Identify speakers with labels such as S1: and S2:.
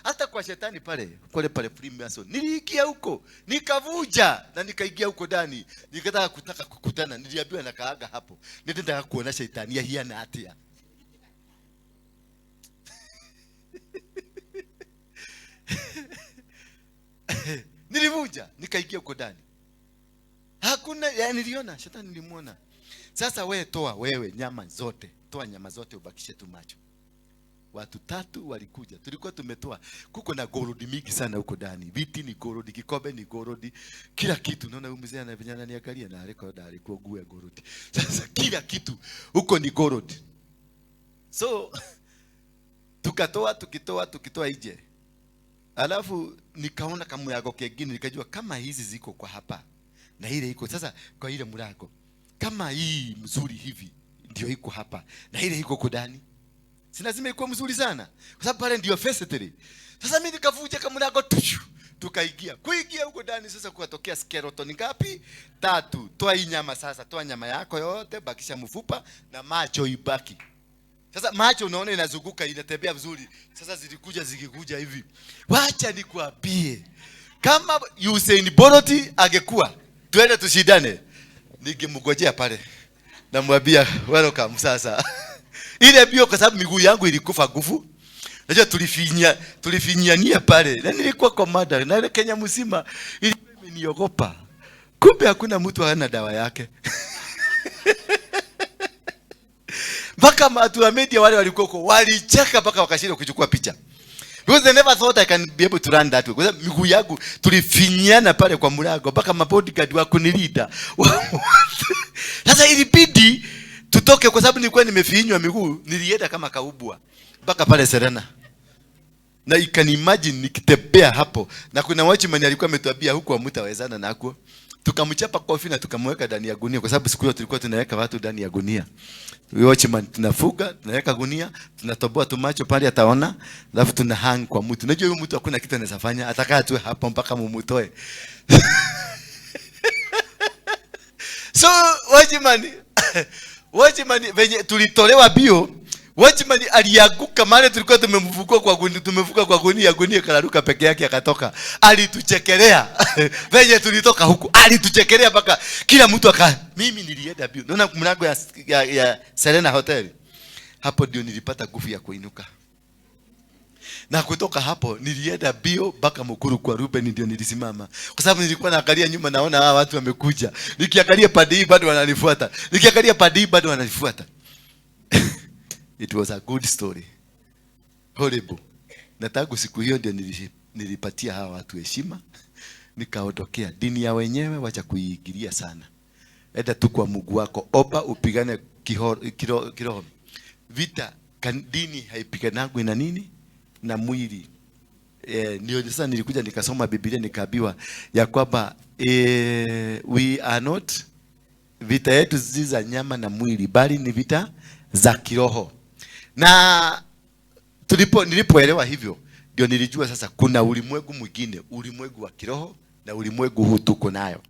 S1: Hata kwa shetani pale kule pale Freemason niliingia huko nikavuja na nikaingia huko ndani, nikataka kutaka kukutana, niliambiwa nakaaga hapo, nilitaka kuona shetani yahiana atia. Nilivuja nikaingia huko ndani, hakuna ya, niliona shetani, nilimuona. Sasa we toa wewe nyama zote, toa nyama zote, ubakishe tu macho. Watu tatu walikuja, tulikuwa tumetoa kuko na gorodi mingi sana huko ndani, viti ni gorodi, kikombe ni gorodi, kila kitu. Naona huyu mzee ananiangalia na alikuwa alikuwa nguo ya gorodi. Sasa kila kitu huko ni gorodi, so tukatoa tukitoa tukitoa nje, alafu nikaona kamlango kengine, nikajua kama hizi ziko kwa hapa na ile iko sasa kwa ile mlango, kama hii mzuri hivi ndio iko hapa na ile iko huko ndani, si lazima ikuwe mzuri sana, kwa sababu pale ndio factory. Sasa mimi nikavuja kamlango tushu, tukaingia. Kuingia huko ndani sasa kukatokea skeleton ngapi? Tatu. Toa hii nyama sasa, toa nyama yako yote, bakisha mfupa na macho ibaki. Sasa macho unaona inazunguka inatembea vizuri. Sasa zilikuja zikikuja hivi. Wacha nikuambie, kama Usain Bolt angekuwa twende tushindane, ningemngojea pale. Namwambia welcome sasa. Ile bio kwa sababu miguu yangu ilikufa nguvu. Najua tulifinyania pale. Na nilikuwa komanda na ile Kenya mzima ilikuwa imeniogopa. Kumbe hakuna mtu hana dawa yake. Mpaka watu wa media wale walikuwa huko walicheka mpaka wakashindwa kuchukua picha. Because they never thought I can be able to run that way. Kwa sababu miguu yangu tulifinyana pale kwa mlango mpaka mabodyguard wa kunilinda. Sasa ilibidi tutoke kwa sababu nilikuwa nimefinywa miguu, nilienda kama kaubwa mpaka pale Serena. Na you can imagine nikitembea hapo, na kuna watchman alikuwa ametuambia huku hamtawezana nako. Tukamchapa kofi na tukamweka ndani ya gunia, kwa sababu siku hiyo tulikuwa tunaweka watu ndani ya gunia. Huyo watchman tunafuga, tunaweka gunia, tunatoboa tu macho pale ataona, alafu tuna hang kwa mtu. Unajua huyu mtu hakuna kitu anaweza fanya, atakaa tu hapo mpaka mumutoe. So watchman venye tulitolewa bio, watchman alianguka mahali tulikuwa tumemfukua kwa gunia, tumefuka kwa gunia, gunia kararuka peke yake akatoka. Alituchekelea venye tulitoka huku, alituchekelea mpaka kila mtu aka, mimi nilienda bio. Naona mlango ya Serena Hotel. Hapo ndio nilipata nguvu ya kuinuka. Na kutoka hapo nilienda bio mpaka Mukuru kwa Ruben ndio nilisimama. Kwa sababu nilikuwa naangalia nyuma naona hawa watu wamekuja. Nikiangalia pande hii bado wananifuata. Nikiangalia pande hii bado wananifuata. It was a good story. Horrible. Na tangu siku hiyo ndio nilipatia hawa watu heshima. Nikaondokea dini ya wenyewe, wacha kuiingilia sana. Enda tu kwa Mungu wako, omba upigane kiroho. Vita dini haipiganagwi na nini? Na mwili. Ndio sasa nilikuja nikasoma Biblia nikaambiwa ya kwamba we are not, vita yetu si za nyama na mwili bali ni vita za kiroho. Na nilipoelewa hivyo ndio nilijua sasa kuna ulimwengu mwingine, ulimwengu wa kiroho na ulimwengu huu tuko nayo.